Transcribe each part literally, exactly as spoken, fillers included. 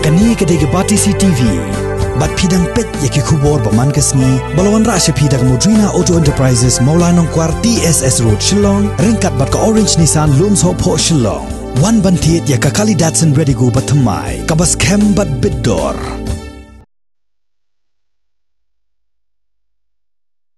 Kane ka dei ka Batesi T V. Bad phi dang peit ïa ki khubor ba man ka sngi, ba la wanrah sha phi da ka Modrina Auto Enterprises, Mawlai Nongkwar, T S S Road, Shillong, ryngkat bad ka Orange Nissan, Lumshyiap, Shillong. Wan ban thied ïa ka Kali Datsun Redigo ba thymmai, kaba skhem bad bit dor.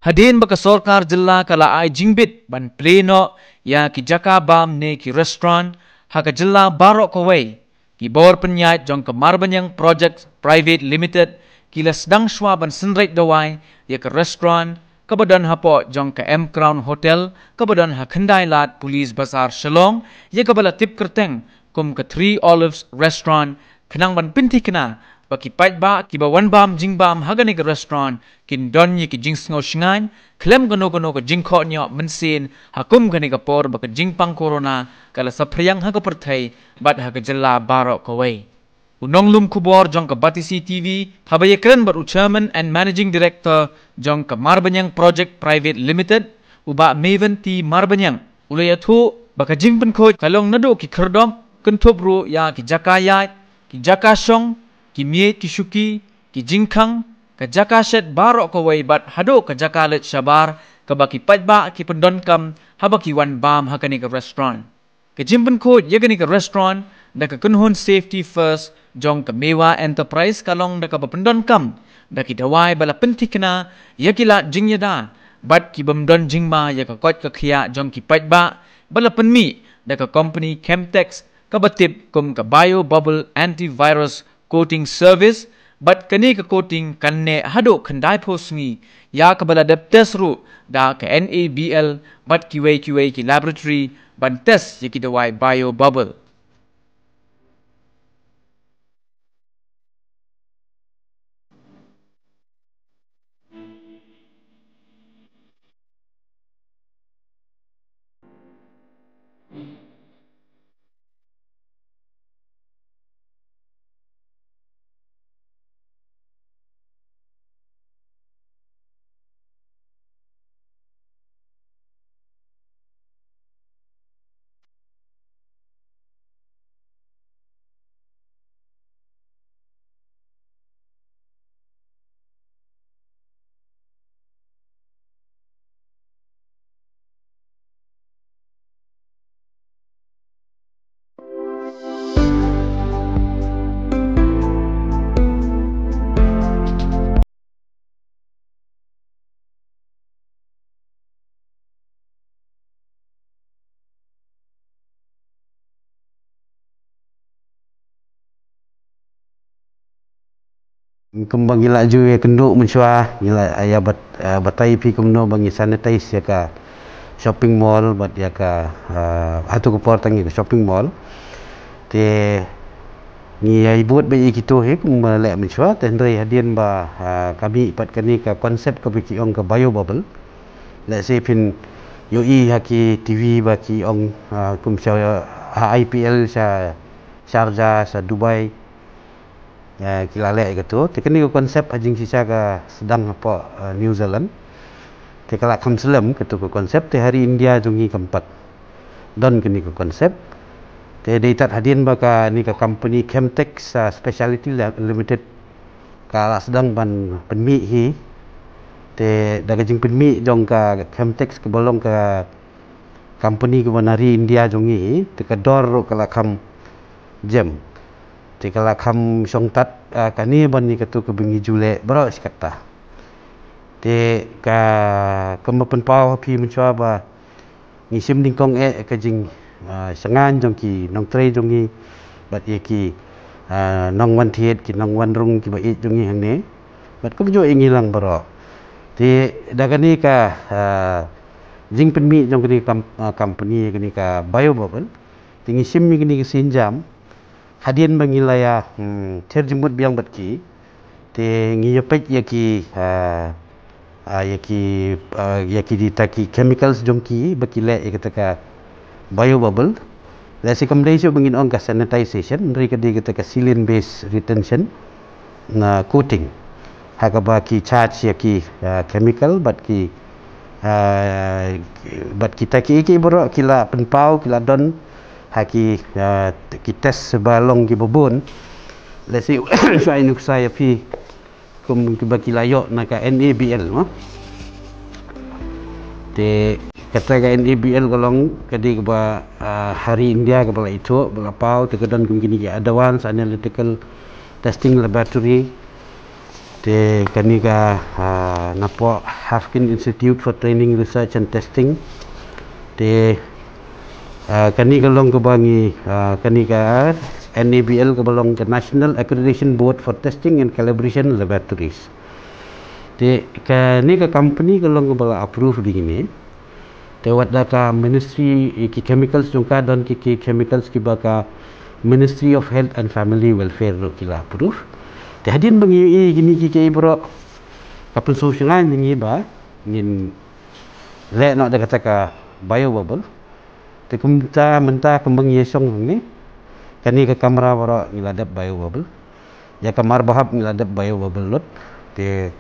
Hadien ba ka sorkar jylla ka la ai jingbit ban plie noh ïa ki jaka bam ne ki restaurant ha ka jylla baroh kawei, ki bor pynïaid jong ka Marbaniang Project Private Limited ki la sdang shuwa ban synreit dawai ïa ka restaurant kaba don hapoh jong ka M Crown Hotel kaba don ha Khyndailad Police Bazar Shillong, ïa kaba la tip kyrteng kum ka Three Olives Restaurant, khnang ban pynthikna ba ki paidbah kiba wan bam jingbam ha kane ka restaurant kin don ïa ki jingsngew shngaiñ khlem kano kano ka jingkhohñioh mynsiem ha kum kane ka por ba ka jingpang corona ka la saphriang ha ka pyrthei bad ha ka jylla baroh kawei. U nonglum khubor jong ka Batesi T V, haba ïakren bad u Chairman and Managing Director jong ka Marbaniang Project Private Limited, u Bah Meiwyn T Marbaniang, u la ïathuh ba ka jingpynkhuid ka long naduh ki khyrdop, kynthup ruh ïa ki jaka ïaid, ki jaka shong, ki miej ki shuki, ki jingkhang, ka jaka shet baroh kawei bad haduh ka jaka leit shabar kaba ki paidbah ki pyndonkam haba ki wan bam ha kane ka restaurant. Ka jingpynkhuid ïa kane ka restaurant da ka kynhun Safety First jong ka Mewah Enterprise ka long da kaba pyndonkam da ki dawai ba la pynthikna ïa ki lad jingïada bad ki bym don jingma ïa ka koit ka khiah jong ki paidbah, ba la pynmih da ka company Chemtex kaba tip kum ka Bio Bubble Antivirus Coating Service, bad kane ka coating kan neh haduh khyndai phew sngi, ïa kaba la dep test ruh da ka N A B L bad kiwei kiwei ki laboratory ban test ïa ki dawai Bio Bubble. Kumba ngi la ju ïakynduh mynshuwa, ngi la ïa bat, eh, batai phi kumno ba ngi sanitize ïa ka shopping mall bad ïa ka, eh, hato ka por tang ïa ka shopping mall. Te ngi ïa bud ba ïa kito hi kumba leh mynshuwa, te hynrei hadien ba, eh, ka mih pat kane ka concept kaba ki ong ka bio bubble. Lehse phin ïohi ha ki T V ba ki ong, ah, kum sha ha I P L sha Sharjah, sha Dubai, ah, ki la leh ïa kato. Te kane ka concept ha jingshisha ka sdang hapoh, ah, New Zealand. Te ka la kham slem kato ka concept, te ha ri India jong ngi kam pat don kane ka concept. Te dei tad hadien ba kane ka company Chemtex, ah, Speciality Limited ka la sdang ban pynmih hi. Te da ka jingpynmih jong ka Chemtex kaba long ka company kaba na ri India jong ngi hi, te ka dor ruh ka la kham jem. Te ka la kham shong tad, ah, kane ban ïa kato kaba ngi ju leh baroh shi katta. Te ka, kumba pynpaw ha phi mynshuwa ba ngi shim nyngkong eh ka jing, ah, shngaiñ jong ki nongtrei jong ngi bad ïa ki, ah, nongwan thied, ki nongwan rung kiba ïeit jong ngi hangne. Bad kumjuh ïa ngi lang baroh. Te da kane ka, ah, jingpynmih jong kane ka kam-, ah, company, kane ka bio bubble, te ngi shim ïa kane ka sienjam hadien ba ngi la ïa, hmm, ther jingmut biang bad ki. Te ngi ïa peit ïa ki, ah, ah, ïa ki, ah, ïa kita ki chemicals jong ki ba ki leh ïa kata ka bio bubble. Lehse kam dei shuh ba ngin ong ka sanitization, hynrei ka dei kata ka saline based retention, na, coating. Ha kaba ki charge ïa ki, ah, chemical bad ki, ah, bad kita ki, ki baroh ki la pynpaw, ki la don ha ki, ah, ki test ba long kiba bun. Let's say, sa inu sa ya phi kum kiba ki la ïoh na ka N A B L, no? Te kata ka N A B L ka long ka dei kaba, ah, ha ri India kaba la ithuh, ba la paw, te ka don kum kini ki advanced analytical testing laboratory. Te kani ka, ah, napoh Haskins Institute for Training, Research and Testing. Te, ah, kani ka long kaba ngi, ah, kani ka N A B L kaba long ka National Accreditation Board for Testing and Calibration Laboratories. Te kani ka company ka long kaba la approve dei kini. Te wat da ka ministry, ki chemicals jong ka don ki, ki chemicals kiba ka Ministry of Health and Family Welfare ruh ki la approve. Te hadien ba ngi ïohi kini ki, ki baroh, ka pynsngewsih ngi ba ngin leh noh da kata ka biobubble. Te kumta mynta kumba ngi ïashong hangne, kani ka kamra baroh ngi la dep biobubble. Ïa ka mar bahap ngi la dep biobubble lut. Te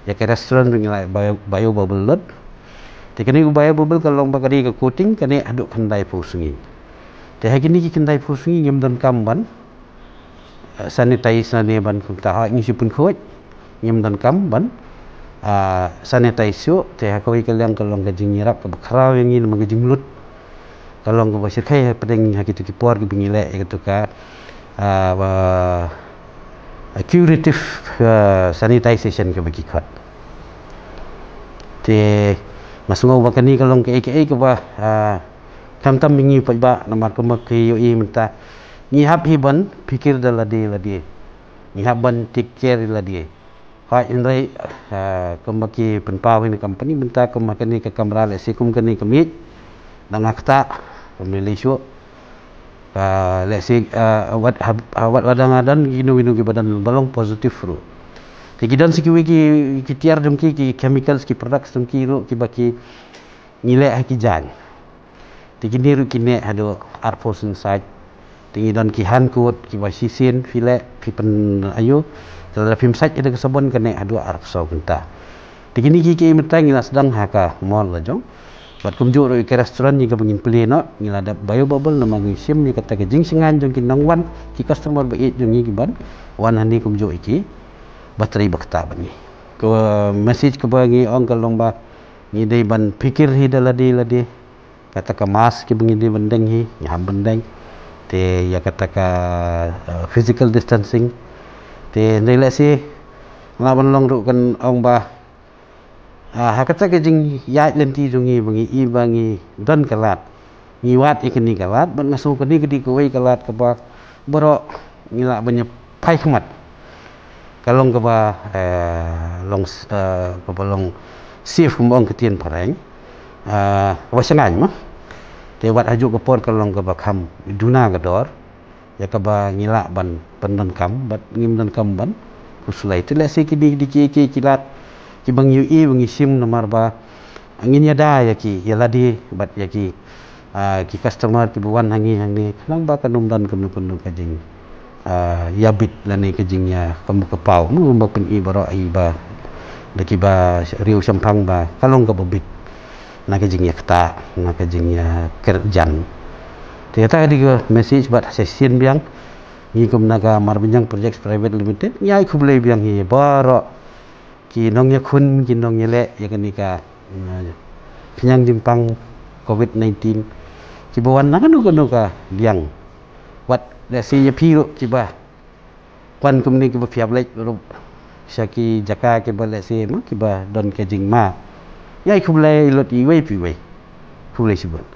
ïa ka restaurant ngi la bio, biobubble lut. Te kani ka biobubble ka long ba ka dei ka coating, kane haduh khyndai phew sngi. Te ha kini ki khyndai phew sngi ngim donkam ban, eh, sanitize nangne ban kumta, ha ngi shu pynkhuid, ngim donkam ban, ah, sanitize shuh. Te ha kawei ka liang ka long ka jingïarap kaba khraw ïa ngi namar ka jingmut ka long kaba shyrkhei hapdeng ha kito ki por kiba ngi leh ïa kito ka, ah, ba, ah, curative, ah, sanitization kaba ki khot. Te nga sngew ba kani ka long kaei kaei kaba, ah, khamtam ïa ngi paidbah namar kumba ki ïohi mynta ngi hap hi ban phikir da lade lade, ngi hap ban take care lade. Hooid, hynrei, ah, kumba ki pynpaw hi na company mynta kumba kane ka kamra, let's say kum kane ka miej, dang ha kata, kam lei lei shuh. Ah, let's say, ah, wat hab, ah, wat la dang ha don kino kino kiba don ba long positive ruh. Te ki don sa kiwei ki, ki tiar jong ki, ki chemicals, ki products jong ki ruh kiba ki ngi leh ha ki jaiñ. Te kine ruh ki neh haduh arphew sien sait. Te ngi don ki hand coat kiba shisien phi leh phi pyn, ayu, te lada phim sait ïa ka sabon ka neh haduh arphew saw kynta. Te kine ki, ki mynta ngi la sdang ha ka mall la jong. Bad kumjuh ruh ïa ka restaurant ïa kaba ngin plie noh, ngi la dep biobubble namar ngi shim ïa kata ka jingshngaiñ jong ki nongwan, ki customer ba ïeit jong ngi kiban wan hangne kumjuh ïa ki ba trei ba ktah bad ngi. Ka message kaba ngi ong ka long ba ngi dei ban phikir hi da lade lade. Kata ka mask kiba ngi dei ban deng hi, ngi hap ban deng. Te ïa kata ka, eh, physical distancing. Te hynrei lehse nga lah ban long ruh kan ong ba, ah, ha kata ka jingïaid lynti jong ngi ba ngi i ba ngi don ka lad, ngi wad ïa kane ka lad, bad nga sngew kane ka dei kawei ka lad kaba baroh ngi lah ban ïa phai khmat. Ka long kaba, eh, long, eh, kaba long safe kumba ong ka ktien phareng. Eh, kaba shngaiñ mo. Te wat hajuh ka por ka long kaba kham duna ka dor. Ïa kaba ngi lah ban pyndonkam bad ngim donkam ban phuslai. Te lehse ki dei, dei ki, ki, ki lad kiba ngi ïohi ba ngi shim namar ba ngin ïada ïa ki, ïa lade bad ïa ki, ah, ki customer kiba wan hangne hangne, khnang ba kan ym don kano kano ka jing, ah, ïabit lane ka jingïa, kam ka paw mo ba pyni baroh hi ba da kiba riew shemphang ba ka long kaba bit na ka jingïa ktah, na ka jingïa kyrjan. Te kata ka dei ka message bad ha shisien biang ngi kum na ka Marbaniang Projects Private Limited ngi ai khublei biang hi baroh ki nongïakhun, ki nongïaleh ïa kane ka, uh, khñiang jingpang covid nineteen, kiba wan na kano kano ka liang. Wat lehse ïa phi ruh kiba wan kumne kiba phi hap leit ruh sha ki jaka kiba lehse mo kiba don ka jingma. Ngi ai khublei lut iwei pa iwei. Khublei shibun.